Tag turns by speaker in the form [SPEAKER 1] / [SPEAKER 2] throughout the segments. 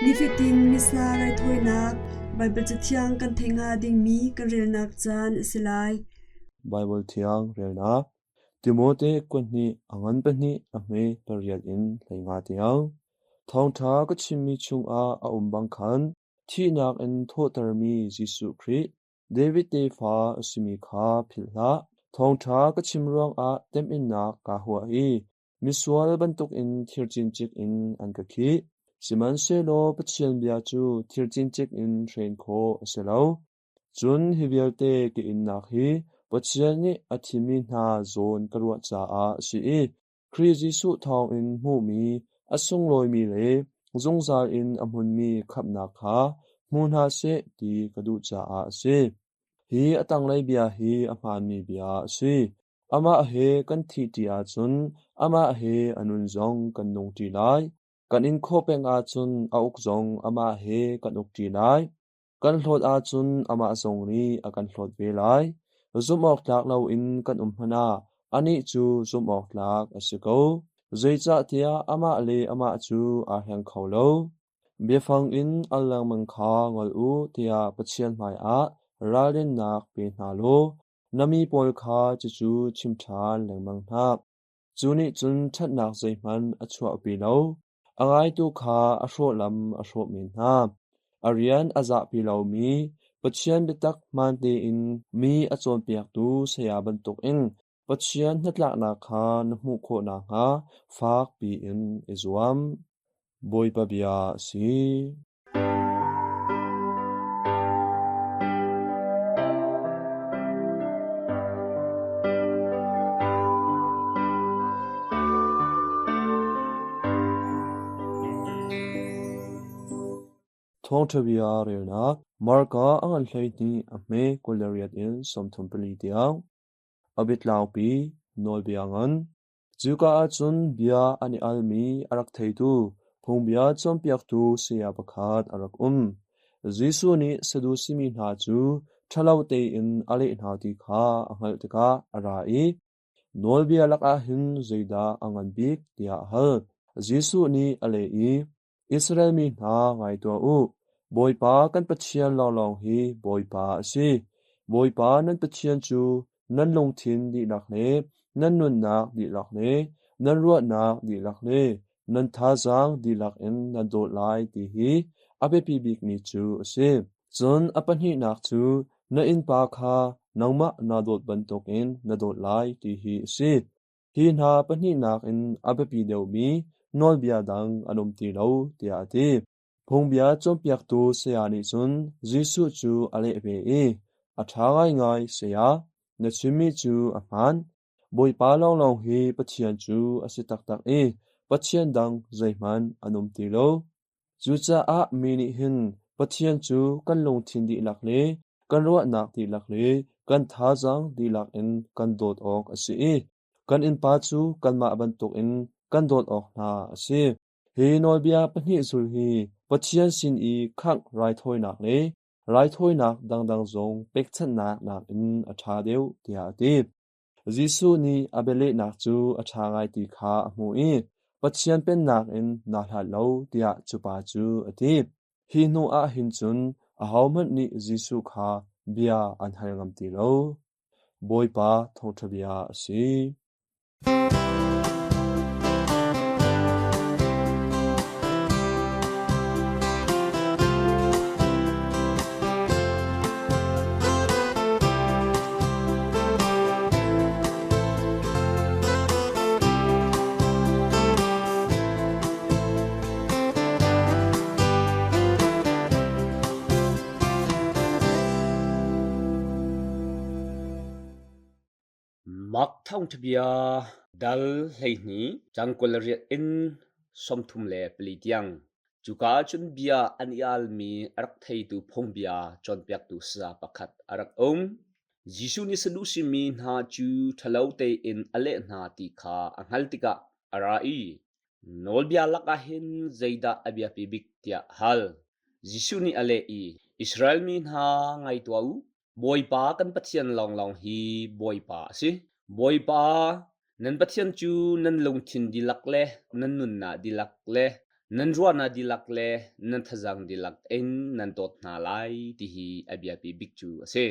[SPEAKER 1] Nifatin Missa raithawinak Baibal Cathiang kan theih hnga dingmi kan relnak caan a si lai.
[SPEAKER 2] Baibal Thiang relnak Timote kuahnih a ngan pahnih a hme pariat in 15 tiang. Thawngṭha ka chimmi chungah a um bang khan thihnak in thawhtermi Jesuh Khrih, David tefa a simi kha philh hlah. Thawngṭha ka chim ruangah temhinnak kaa huah i Misual bantukin thir cincik in an ka khih, sihmanhsehlaw Pathian bia cu thir cincik in hren khawh a si lo. Cun hi vialte ka innak hi Pathian nih a thimmi hna zawn ka ruah caah a si i Khrih Jesuh thawngin hmuhmi a sunglawimi le zungzal in a hmunmi khamhnak kha hmu hna seh ti ka duh caah a si. Hi a tanglei bia hi a hmaanmi bia a si. Amah he kan thihṭi ahcun amah he a nun zong kan nungṭi lai. Kan in khawh peng ahcun a uk zong amah he kan ukṭi lai. Kan hlawt ahcun amah zong nih a kan hlawt ve lai. Zumhawktlak loin kan um hmanh ah anih cu zumhawktlak a si ko, zeicahtiah amah le amah cu aa hleng kho lo. Biafang in al lengmang kha ngol u tiah Pathian hmaiah ralrinnak pe hna law Na mi pawl kha cucu chim ṭhan lengmang hna. Cu nih cun ṭhatnak zeihmanh a chuahpi lo. A ngaitu kha a hrawh lam a hrawh men hna. A rian a zahpi lomi, Pathian biatak hmaan tein mi a cawnpiaktu saya bantukin Pathian hnatlaknak kha na hmuh khawh nakhnga fak piin i zuam. Bawipa bia a si. Thawngṭha bia relnak Marka a ngan 12 a hme 28 in 34 tiang. A biatlangpi nawlbia ngan. Cuka ah cun bia an i almi a rak theitu phungbia cawnpiaktu saya pakhat a rak um. Jesuh nih Sadusi mi hna cu ṭhalo tein a leh hna ti kha a hngalh tikah a ra i, Nawlbia lakah hin zeidah a ngan bik tiah a hal. Jesuh nih a leh i, Israel mi hna ngai tuah u, Bawipa kan Pathian lawnglawng hi Bawipa a si. Bawipa nan Pathian cu nan lungthin dihlak le nan nunnak dihlak le nan ruahnak dihlak le nan thazaang dihlak in nan dawt lai ti hi a biapi bikmi cu a si. Cun a pahnihnak cu na innpa kha nangmah naa dawt bantukin na dawt lai ti hi a si. Hi hna pahnihnak in a biapi deuhmi nawlbia dang an um ti lo, tiah a ti. Phungbia cawnpiaktu saya nih cun Jesuh cu a leh ve i, A ṭha ngaingai, saya, na chimmi cu a hmaan. Bawipa lawnglawng hi Pathian cu a si taktak i Pathian dang zeihmanh an um ti lo. Cucaah mi nih hin Pathian cu kan lungthin dihlak le kan ruahnak dihlak le kan thazaang dihlak in kan dawt awk a si i kan innpa cu kanmah bantukin kan dawt awk hna a si. Hi nawlbia pahnih zul hi Pathian sin i khangh raithawinak le raithawinak dangdang zong pekchanhnak nakin a ṭha deuh, tiah a ti. Jesuh nih a bialehnak cu a ṭha ngai ti kha a hmuh i Pathian Pennak in naa hlat lo tiah cu pa cu a ti. Hi hnuah hin cun ahohmanh nih Jesuh kha bia an hal ngam ti lo. Bawipa thawngṭha bia a si.
[SPEAKER 3] Mark thawngṭhabia dal 12 cang 28 in 34 tiang. Cuka ah cun bia an i almi a rak theitu phungbia cawnpiaktu saya pakhat a rak um. Jesuh nih Sadusi mi hna cu ṭhalo tein a leh hna ti kha a hngalh tikah a ra i, Nawlbia lakah hin zeidah a biapi bik tiah a hal. Jesuh nih a leh i, Israel mi hna ngai tuah u, Bawipa kan Pathian lawnglawng hi Bawipa a si. Bawipa nan Pathian cu nan lungthin dihlak le nan nunnak dihlak le Nan ruahnak dihlak le nan thazaang dihlak in nan dawt hna lai ti hi a biapi bik cu a si.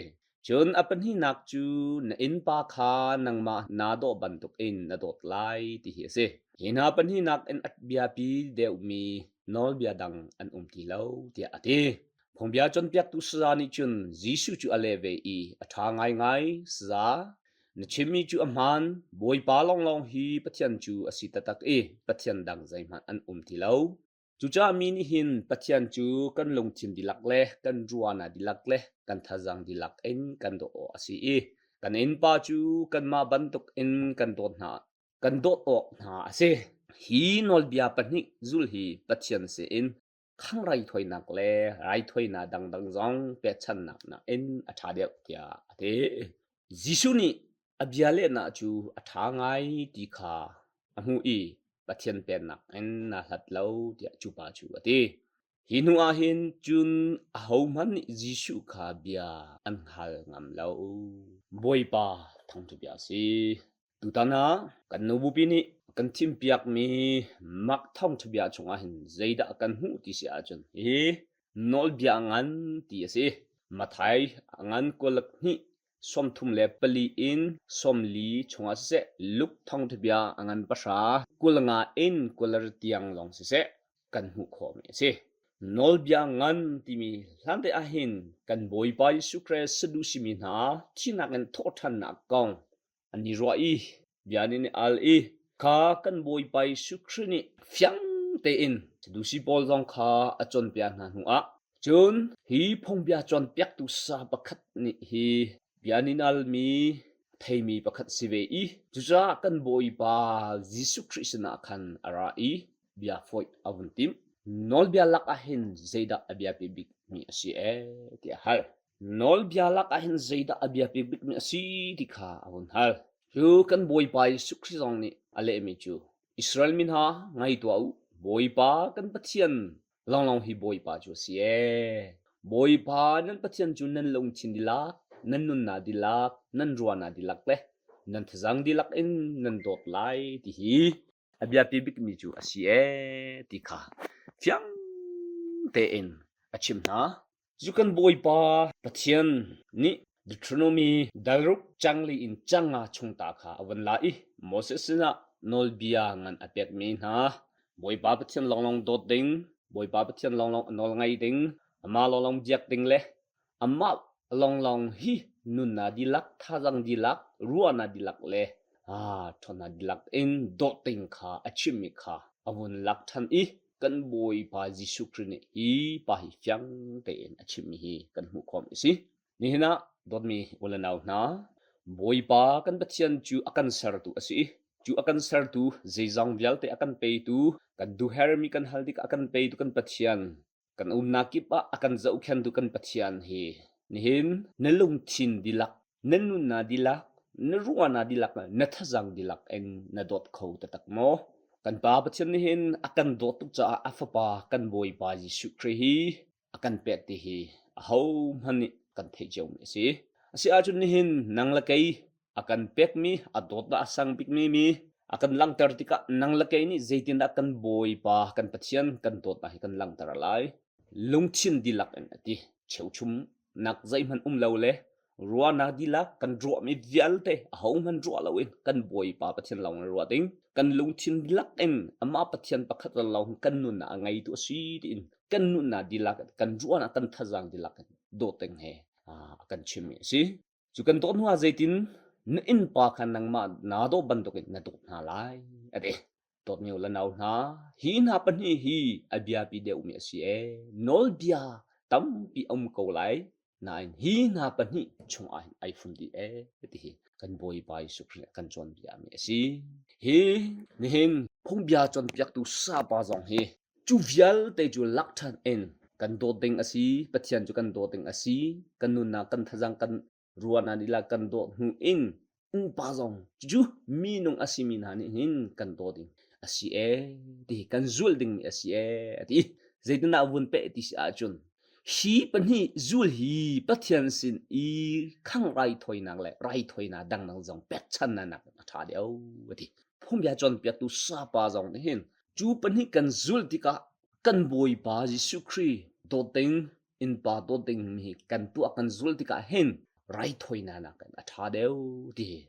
[SPEAKER 3] Cun a pahnihnak cu na innpa kha nangmah naa dawh bantukin na dawt lai ti hi a si. Hi hna pahnihnak in a biapi deuhmi nawlbia dang an um ti lo tiah a ti. Phungbia cawnpiaktu saza nih cun Jesuh cu a leh ve i a ṭha ngaingai, saza, na chimmi cu a hmaan, Bawipa lawnglawng hi Pathian cu a si taktak i Pathian dang zeihmanh an um ti lo. Cucaah mi nih hin Pathian cu kan lungthin dihlak le kan ruahnak dihlak le kan thazaang dihlak in kan dawt awk a si i kan innpa cu kanmah bantukin kan dawt hna kan dawt awk hna a si. Hi nawlbia pahnih zul hi Pathian sin khang raithawinak le raithawinak dangdang zong pekchanhnak nakin a ṭha deuh tiah a ti. Jesuh nih a bia lehnak cu a ṭha ngai ti kha a hmuh i Pathian Pennak in naa hlat lo tiah cu pa cu a ti. Hi hnu ah hin cun ahohmanh nih Jesuh kha bia an hngal ngam lo. Bawipa thangṭhat bia a si. Tutan ah kan nu bupi nih kan thimpiakmi Mark thawngṭha bia chungah hin zeidah kan hmuh ti si ahcun hi nawlbia ngan ti a si. Matthai a ngan kualak hnih 34 in 40 chungah siseh, Luke thawngṭha bia a ngan pahra 25 in 20 tiang lawng siseh kan hmuh khawhmi a si. Nawlbia ngan timi hlante ahhin kan Bawipa Jesuh Christ saduhsimi hna thihnak in thawhṭhannak kong an i ruah i bia an i al i kha kan Bawipa Jesuh Khrih nih fiang tein Sadusi pawl zong kha a cawnpiak hna hnuah cun hi phungbia cawnpiaktu sa pakhat nih hi bia an i almi theimi pakhat si ve i cucaah kan Bawipa Jesuh Khrih sinah khan a ra i bia fawih a vun timh. Nawlbia lak ah hin zeidah a biapi bikmi a si ee tiah a hal. Nawlbia lak ah hin zeidah a biapi bikmi a si ti kha a hun hal. Cu kan Bawipa Jesuh Khrih zong nih a lehmi cu Israel mi hna ngai tuah u, Bawipa kan Pathian lawnglawng hi Bawipa cu a si ee. Bawipa nan Pathian cu nan lungthin dihlak, nan nunnak dihlak, nan ruahnak dihlak le nan thazaang dihlak in nan dawt lai ti hi a biapi bikmi cu a si ee ti kha fiang tein a chimh hna. Cu kan Bawipa Pathian nih Deuteronomy dalruk cangli in canga chung ta kha a vun la i Moses sinah nawlbia ngan a pekmi hna Bawipa Pathian lawnglawng dawt ding, Bawipa Pathian lawnglawng a nawl ngai ding, amah lawnglawng biak ding le amah lawnglawng hi nunnak dihlak, thazaang dihlak, ruahnak dihlak le ṭhawnnak dihlak in dawt ding kha a chimmi kha a vun lak ṭhan i kan Bawipa Jesuh Khrih nih hi pa hi fiang tein a chimmi hi kan hmuh khawh a si. Nihin ah dawtmi u le nau hna, Bawipa kan Pathian cu a kan sertu a si i cu a kan sertu zeizong vialte a kan petu, kan duhhermi kan hal tikah a kan petu kan Pathian, kan umnak kip ah a kan zohkhentu kan Pathian hi nihin na lungthin dihlak na nunnak dihlak na ruahnak dihlak na thazaang dihlak in na dawt kho taktak maw? Kan Pa Pathian nih hin a kan dawt tuk caah a Fapa kan Bawipa Jesuh Khrih hi a kan pek ti hi ahohmanh nih kan theih ciomi a si. A si ahcun nihin nang le kei a kan pekmi a dawtnak a sang bikmi mi a kan langhter tikah nang le kei nih zeitindah kan Bawipa kan Pathian kan dawtnak hi kan langhter lai? Lungthin dihlak in a ti. Cheuchum nak zeihmanh um lo le ruahnak dihlak kan ruahmi vialte ahohmanh ruah loin kan Bawipa Pathian lawng in ruah ding. Kan lungthin dihlak in amah Pathian pakhat lawng kan nunnak a ngeitu a si tiin kan nunnak dihlak in kan ruahnak kan thazaang dihlak in dawt ding he a kan chimmi a si. Cu kan dawt hnuah zeitin na innpa kha nangmah naa dawh bantukin na dawt hna lai a ti. Dawtmi u le nau hna, hi hna pahnih hi a biapi deuhmi a si ee. Nawlbia tampi a um ko lai, nain hi hna pahnih chungah hin ai fun dih ee ti hi kan Bawipa Jesuh Khrih nih a kan cawnpiakmi a si. Hi nihin phungbia cawnpiaktu sapa zong hi Cu vialte cu lak ṭhan in kan dawt ding a si, Pathian cu kan dawt ding a si, kan nunnak kan thazaang kan ruahnak lila kan dawt hnu in innpa zong cucu minung a simi hna nih hin kan dawt ding a si ee ti kan zulh dingmi a si ee a ti. Zeitindah vun peh ti si ahcun hi pahnih zul hi Pathian sin i khang raithawinak le raithawinak dangdang zong pekchannak a ṭha deuh a ti. Phungbia cawnpiaktu sapa zong nih hin. Cu pahnih kan zulh tikah kan Bawipa Jesuh Khrih dawt ding, innpa dawt ding mi kan tuah kan zulh tikah hin raithawinak nakin a ṭha deuh ti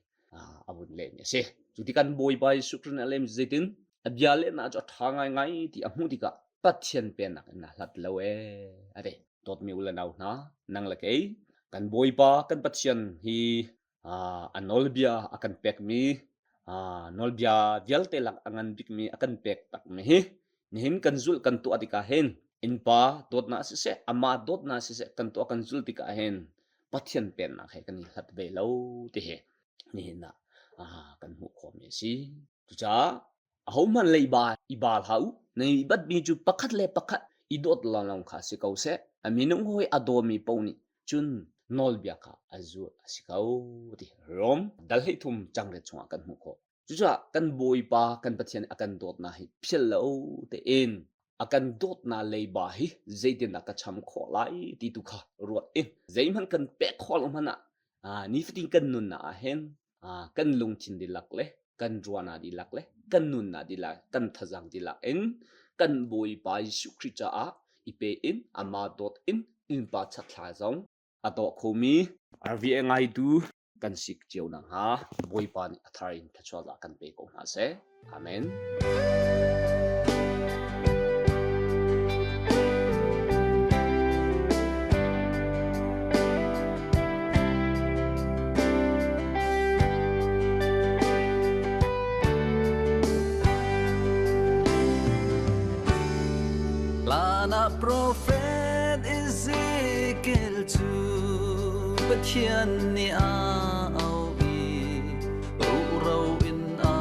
[SPEAKER 3] a vun lehmi a si. Cu ti kan Bawipa Jesuh Khrih nih a lehmi zeitin a bia lehnak cu a ṭha ngaingai ti a hmuh tikah Pathian pennak in na hlat lo ee a ti. Dawtmi u le nau hna, nang le kei kan Bawipa kan Pathian hi a nawlbia a kan pekmi nawlbia vialte lak a ngan bikmi a kan pek takmi hi nihin kan zulh kan tuah tikah hin innpa dawtnak siseh amah dawtnak siseh kan tuah kan zulh tikah hin Pathian pennak he kan i hlat ve lo ti hi nihin ah kan hmuh khawhmi a si. Cucaah ahohmanh leiba i ba hlah u. Nan i batmi cu pakhat le pakhat i dawt lawnglawng kha si ko seh. A minung hawi a dawmi paoh nih cun nawlbia kha a zulh a si ko ti Rom dal 13 cangret chungah kan hmuh khawh. Cucaah kan Bawipa kan Pathian a kan dawtnak hi philh lo tein a kan dawtnak leiba hi zeitindah ka cham khawh lai ti tu kha ruat in zeihmanh kan pek khawh lo hmanh ah nifatin kan nunnak ah hin kan lungthin dihlak le kan ruahnak dihlak le kan nunnak dihlak kan thazaang dihlak in kan Bawipa Jesuh Khrih caah i pe in amah dawt in innpa chatthla zong a daw khomi RVA ngaitu kan si cio nakhnga Bawipa nih a thar in thluachuah kan pe ko hna seh. Amen.
[SPEAKER 4] Lana profet Ezekiel cu Pathian nih a auh i Ruro in a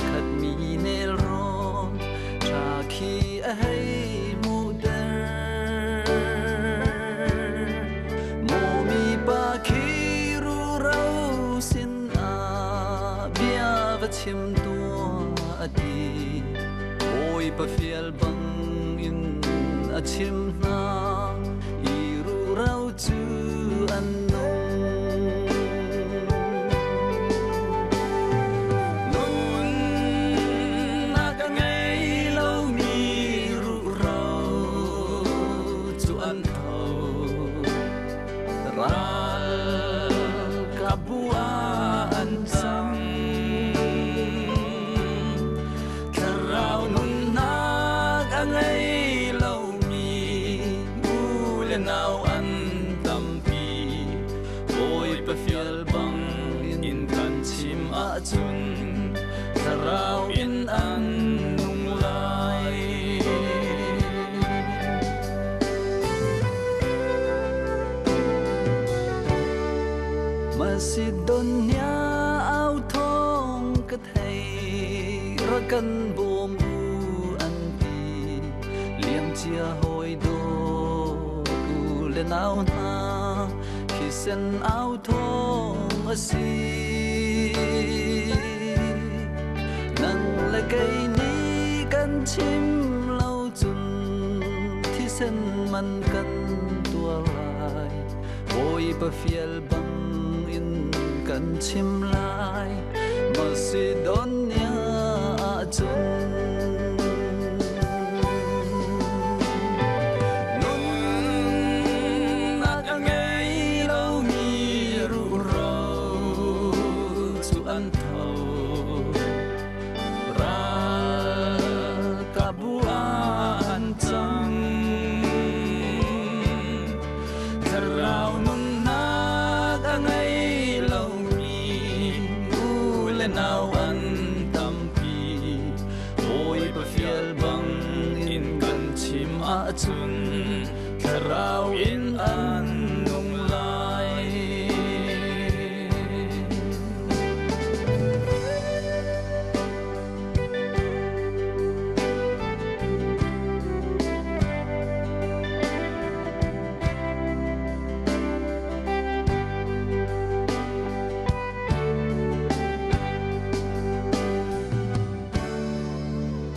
[SPEAKER 4] khatmi nelrawn ṭha khi a hei hmuhter. Maw mipa khi ruro sinah bia va chim tuah a ti. Bawipa fial bangin a chim hna i ruro cu an nung. Nunnak a ngei lomi ruro cu an tho. Ralkapbu ah an cang. Thlarau nunnak a ngei lomi u le nau an tampi. Bawipa fial bang in kan chim ahcun thlarau in an nung lai. Macedonia au thawng ka thei rak kan bawm u an ti liamcia hawi dawt u le nau hna thisen au thawng a si nang le kei nih kan chim lo cun thisen man kan tuar lai Bawipa fial bang in kan chim lai Macedonia ah cun nunnak a ngei lomi ruhro cu an tho ralkapbu ah an cang Thlarau nunnak a ngei lomi u le nau an tampi. Bawipa fial bang in kan chim ahcun thlarau in an nung lai.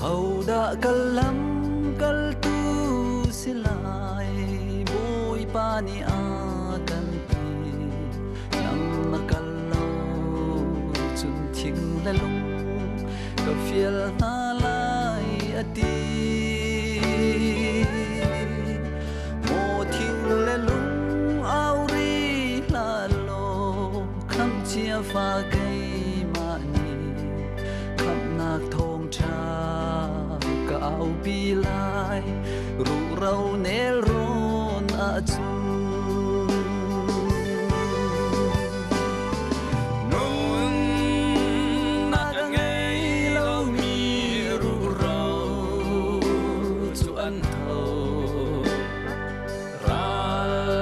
[SPEAKER 4] Hodah ka lamkaltu si lai Bawipa nih a kan ti lam na kal lo cun thing le lung ka fial hna lai. Ruhro nelrawn ahcun Nunnak a ngei lomi ruhro cu an tho.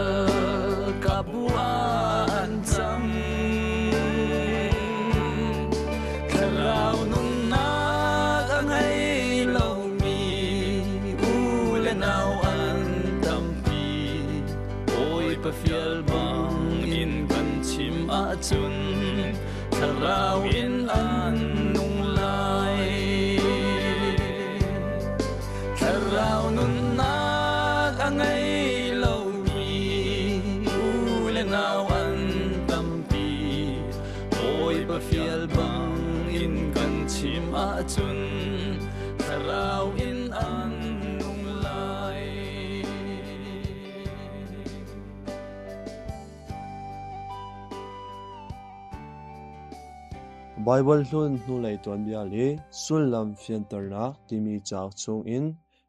[SPEAKER 4] Ralkap bu ah an cang. Thlarau nunnak a ngei lomi u le nau an tampi. Bawipa fial bang in kan chim ahcun thlarau in an nung lai. Thlarau nunnak a ngei lomi u le nau an tampi. Bawipa fial bang in kan chim ahcun thlarau in an nung lai.
[SPEAKER 2] Baibal hlun hnulei tuanbia le sullam fianternak timi cauk chungin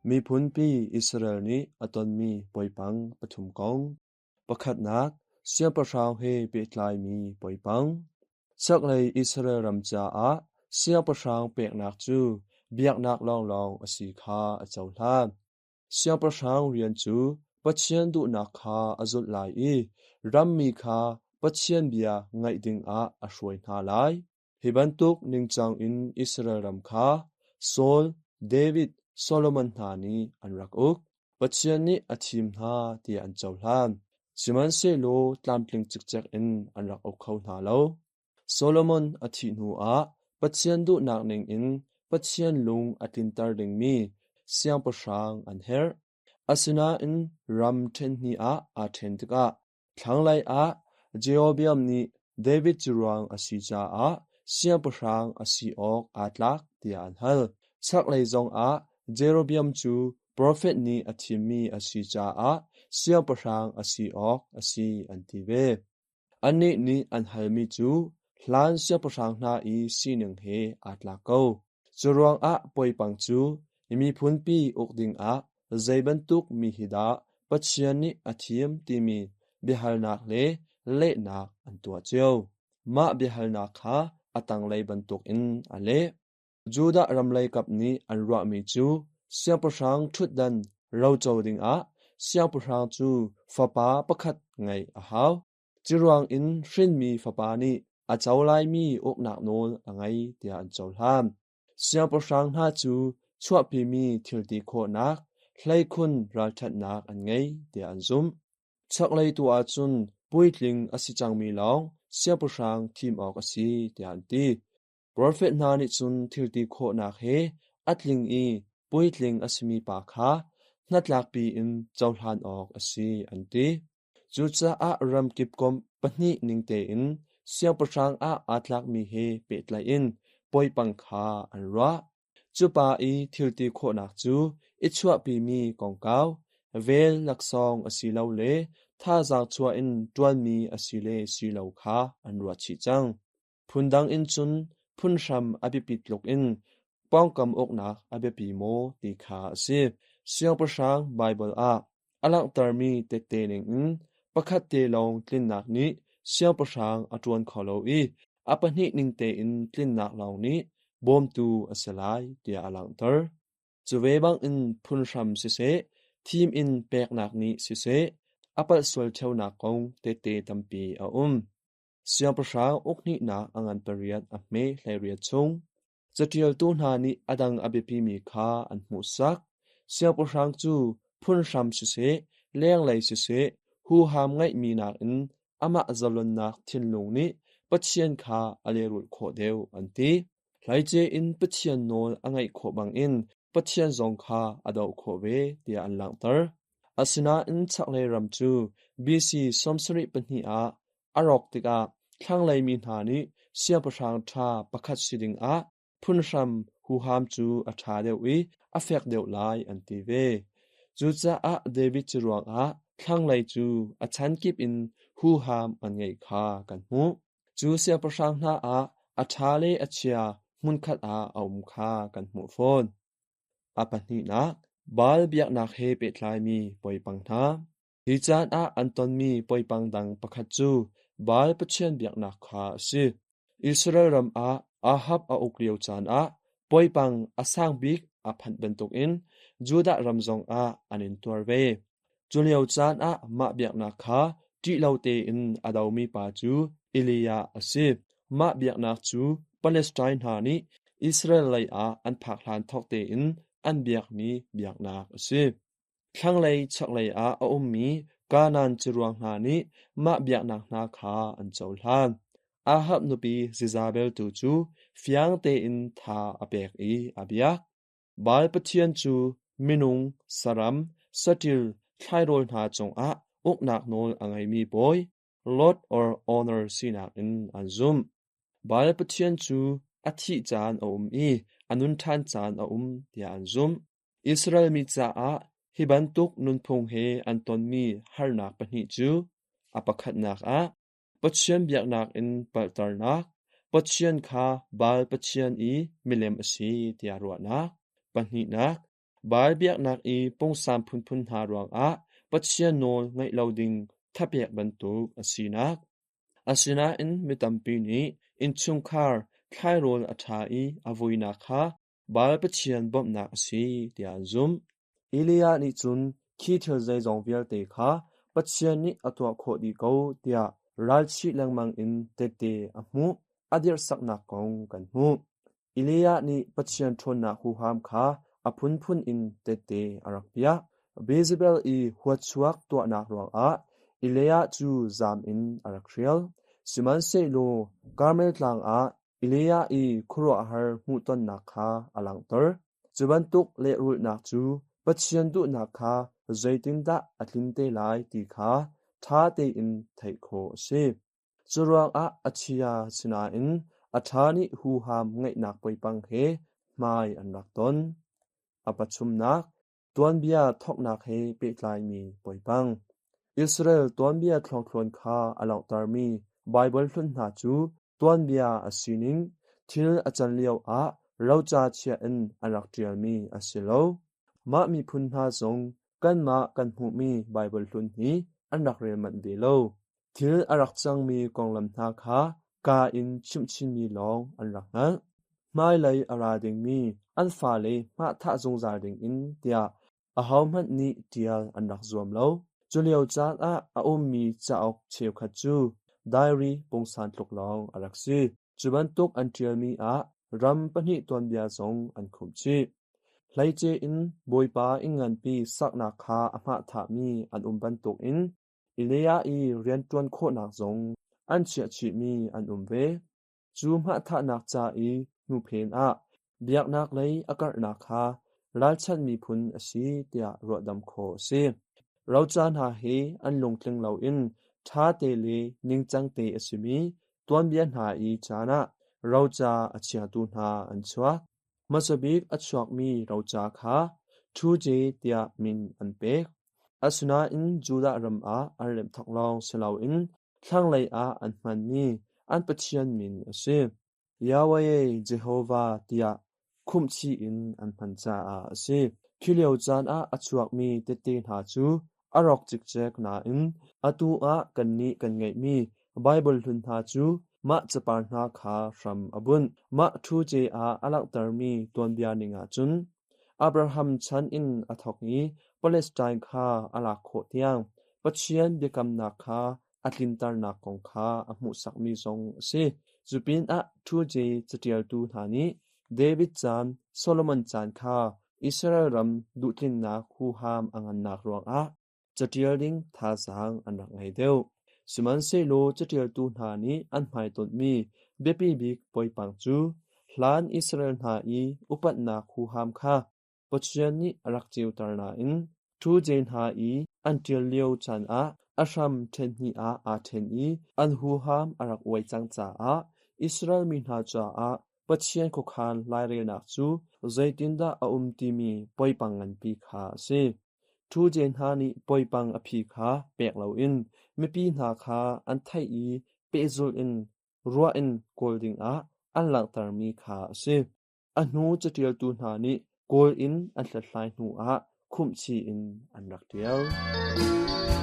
[SPEAKER 2] miphunpi Israel nih a tonmi poipang pathum kong. Pakhatnak, siangpahrang he pehtlaimi poipang. Chaklei Israel ram caah siangpahrang peknak cu biaknak lawnglawng a si kha a cohlan. Siangpahrang rian cu Pathian duhnak kha a zulh lai i rammi kha Pathian bia ngaih dingah a hruai hna lai. Hi bantuk ningcang in Israel ram kha Saul, David, Solomon hna nih an rak uk. Pathian nih a thim hna tiah an cohlan. Sihmanhsehlaw tlamtling cikcek in an rak uk kho hna lo. Solomon a thih hnuah Pathian duhnak ningin Pathian lung a tlinter dingmi siangpahrang an herh. Asinain ram ṭhen hnih ah aa ṭhen tikah thlanglei ah Jeroboam nih David ciruang a si caah siangpahrang a si awk aa tlak tiah an hal. Chaklei zongah Jeroboam cu profet nih a thimmi a si caah siangpahrang a si awk a si an ti ve. Annih nih an halmi cu hlan siangpahrang hna i sining he aa tlak ko. Curuangah poipang cu miphunpi uk dingah zei bantuk mi hi dah Pathian nih a thim timi biahalnak le lehnak an tuah cio. Mah biahalnak kha a tanglei bantukin a leh. Judah ram leikap nih an ruahmi cu siangpahrang ṭhutdan roco dingah siangpahrang cu fapa pakhat ngeih a hau. Ciruang in hrinmi fapa nih a co laimi uknak nawl a ngei tiah an cohlan. Siangpahrang hna cu chuahpimi thilti khawhnak, hleikhun ralṭhatnak an ngei tiah an zumh. Chaklei tu ahcun puitling a si cangmi lawng siangpahrang thim awk a si tiah an ti. Profet hna nih cun thilti khawhnak he a tling i puitling a simi pa kha hnatlakpi in cohlan awk a si an ti. Cucaah ramkip komh pahnih ning tein siangpahrang ah aa tlakmi he pehtlaih in poipang kha an ruah. Cu pa i thilti khawhnak cu i chuahpimi kongkau, vel laksawng asilole thazaang chuah in ṭuanmi a si le si lo kha an ruah chih cang. Phundang in cun phunhram a biapit tluk in pawngkam uknak a biapi maw ti kha a si. Siangpahrang Baibal ah a langhtermi tehte ningin pakhat te lawng tlinnak nih siangpahrang a ṭuan kho lo i a pahnih ning tein tlinnak lawng nih bawmtu a si lai tiah a langhter. Cu ve bangin phunhram siseh, thim in peknak nih siseh, a palh sual ṭheunak kong tehte tampi a um. Siangpahrang ukhnihnak a ngan pariat a hme 18 chung. Caṭialtu hna nih a dang a biapimi kha an hmuhsak. Siangpahrang cu phunhram siseh, lenglei siseh, huham ngeihmi nakin amah zalonnak thinlung nih Pathian kha a lehrulh khawh deuh an ti. Hleice in Pathian nawl a ngaih khawh bangin Pathian zong kha a doh khawh ve tiah an langhter. Asinain chaklei ram cu BC 72 ah a rawk tikah thlanglei mi hna nih siangpahrang ṭha pakhat si dingah phunhram huham cu a ṭha deuh i a fek deuh lai an ti ve. Cucaah David cu ruangah thlanglei cu a chankip in huham an ngeih kha kan hmuh. Cu siangpahrang hna ah a ṭha le a chia hmunkhat ah a um kha kan hmuh fawn. A pahnihnak. Baal biaknak he pehtlaimi poipang hna. Hi caan ah an tonmi poipang dang pakhat cu Baal pathian biaknak kha a si. Israel ram ah Ahab a uk lio caan ah poipang a sang bik a phanh bantukin Judah ram zongah an intuar ve. Cu lio caan ah mah biaknak kha ṭih lo tein a domi pa cu Elijah a si. Mah biaknak cu Palestine hna nih Israel lei ah an phak hlan thawk tein an biakmi biaknak a si. Thlanglei chaklei ah a ummi Kanaan ciruang hna nih mah biaknak hna kha an cohlan. Ahab nupi Jezebel tu cu fiang tein tha a pek i a biak. Baal pathian cu minung, saram, saṭil, thlairawl hna cungah uknak nawl a ngeimi bawi, Lord or Owner sinak in an zumh. Baal pathian cu a thih caan a um i a nun ṭhan caan a um tiah an zumh. Israel mi caah hi bantuk nunphung he an tonmi harnak pahnih cu a pakhatnak ah Pathian biaknak in palhternak, Pathian kha Baal pathian i milem a si tiah ruahnak. Pahnihnak, Baal biaknak i pungsan phunphun hna ruangah Pathian nawl ngaih lo ding thapek bantuk a sinak. Asinain mi tampi nih innchungkhar thlairawl a ṭha i a vuinak kha Baal pathian bawmhnak a si tiah an zumh. Elijah nih cun khi thil zeizong vialte kha Pathian nih a tuah khawh dih ko tiah ralchih lengmang in tehte a hmuh, a dirhsaknak kong kan hmuh. Elijah nih Pathian ṭhawnnak huham kha a phunphun in tehte a rak piah. Jezebel i huatchuak tuahnak ruangah Elijah cu zaam in a rak hrial. Sihmanhsehlaw Karmel tlang ah Elijah i khuaruahhar hmuhtonnak kha a langhter. Cu bantuk lehrulhnak cu Pathian duhnak kha zeitindah a tlin te lai ti kha ṭha tein theih khawh a si. Curuangah a chia sinain a ṭha nih huham ngeihnak poipang he hmai an rak ton. A pathumnak, Tuanbia thawknak he pehtlaimi poipang. Israel tuanbia thluangthluan kha a langhtermi Baibal hlun hna cu tuanbia a sining, thil a can lioah roca chiah in an rak ṭialmi a si lo. Mah miphun hna zong kanmah kan hmuhmi Baibal hlun hi an rak rel manh ve lo. Thil a rak cangmi konglam hna kha kaa in chimhchinmi lawng an rak hngalh. Hmailei a ra dingmi an fale hmahthah zungzal dingin tiah ahohmanh nih ṭial an rak zuam lo. Culio caan ah a ummi cauk cheukhat cu diary pungsan tluk lawng a rak si. Cu bantuk an ṭialmi ah ram pahnih tuanbia zong an khumh chih. Hleice in Bawipa inn nganpi saknak kha a hmahthahmi an um bantukin Elijah i rianṭuan khawhnak zong an chiah chihmi an um ve. Cu hmahthahnak ca i hnuphen ah biaknak lei a karhnak kha ralchanh miphun a si tiah ruahdamh khawh a si. Roca hna hi an lungtling loin ṭhate le ningcang te a simi tuanbia hna i caan ah roca a chiatu hna an chuak. Hmasa bik a chuakmi roca kha Ṭhuje tiah min an pek. Asinain Judah ram ah an remh thawk lawng si loin thlanglei ah an hmanmi an pathian min a si. Yahweh Jehovah tiah khumhchih in an hman caah a si. Khi lio caan ah a chuakmi tehte hna cu a rawk cikcek nain atu ah kannih kan ngeihmi Baibal hlun hna cu mah capar hna kha hram a bunh. Mah ṭhuce ah a langhtermi tuanbia ning ahcun Abraham chan in a thawk i Palestine kha a lak khawh tiang Pathian biakamnak kha a tlinternak kong kha a hmuhsakmi zong a si. Cu pinah ṭhuce caṭialtu hna nih David caan, Solomon caan kha Israel ram duhtlinnak huham a ngannak ruangah caṭial ding thazaang an rak ngei deuh. Sihmanhsehlaw caṭialtu hna nih an hmaitonhmi biapi bik poipang cu hlan Israel hna i upatnak huham kha Pathian nih a rak ceuter nain ṭhuje hna i an ṭial lio caan ah a hram ṭhen hnih ah aa ṭhen i an huham a rak uai cang caah Israel mi hna caah Pathian khuakhan lairelnak cu zeitindah a um timi poipang nganpi kha a si. Ṭhuje hna nih poipang a phi kha pek loin mipi hna kha an theih i pehzulh in ruah in kawl dingah an langhtermi kha a si. A hnu caṭialtu hna nih kawl in an hlathlai hnuah Khumhchih in an rak ṭial.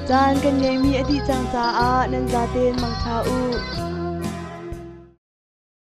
[SPEAKER 1] Caan kan ngeihmi a dih cang caah nan zaten mangṭha u.